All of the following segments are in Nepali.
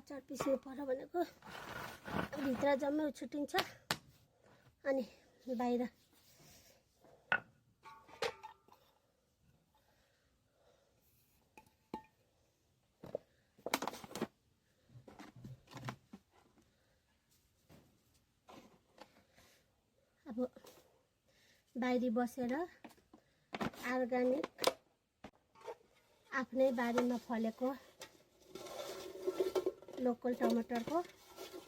अचार पिस्नु पर्यो भनेको भित्र जम्मै छुटिन्छ अनि बाहिर अब बाहिरी बसेर अर्ग्यानिक आफ्नै बारीमा फलेको लोकल टमाटरको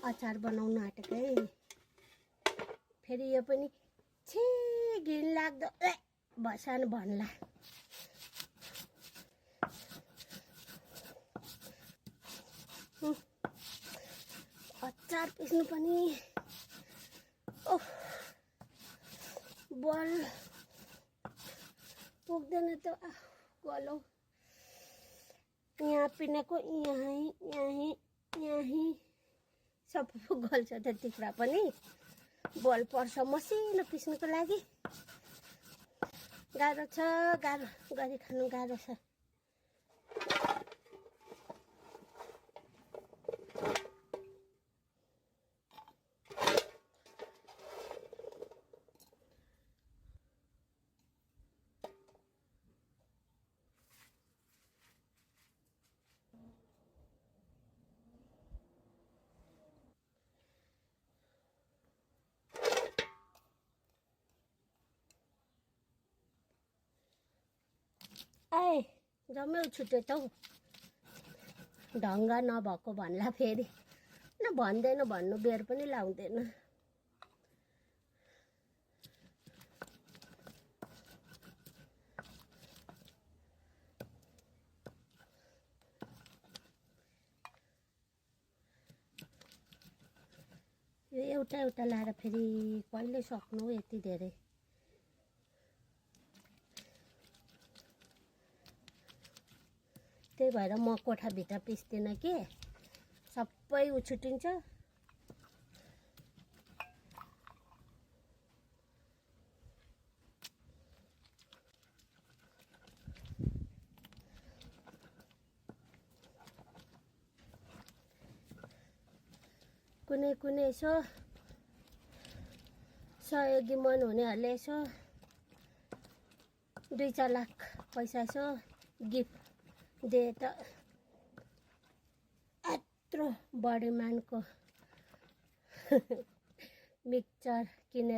अचार बनाउन आँटेको है। फेरि यो पनि छी घिन लाग्दो भसान भन्ला। अचार पिस्नु पनि ओह बल पुग्दैन त गलो यहाँ पिनेको यहीँ सब गल्छ त्यतिखेर पनि बल पर्छ मसिनो पिस्नुको लागि। गाह्रो छ, गाह्रो गरी खानु गाह्रो छ। ए जम्मै छुट्यो त हौ ढङ्ग नभएको भन्ला। फेरि न भन्दैन, भन्नु बेर पनि लाउँदैन। यो एउटा एउटा लाएर फेरि कहिले सक्नु यति धेरै। त्यही भएर म कोठाभित्र पिस्दिनँ कि सबै उछुटिन्छ। कुनै कुनै यसो सहयोगी मन हुनेहरूले यसो 2-4 लाख पैसा यसो गिफ्ट दे त यत्रो बढी मानको मिक्सचर किनेर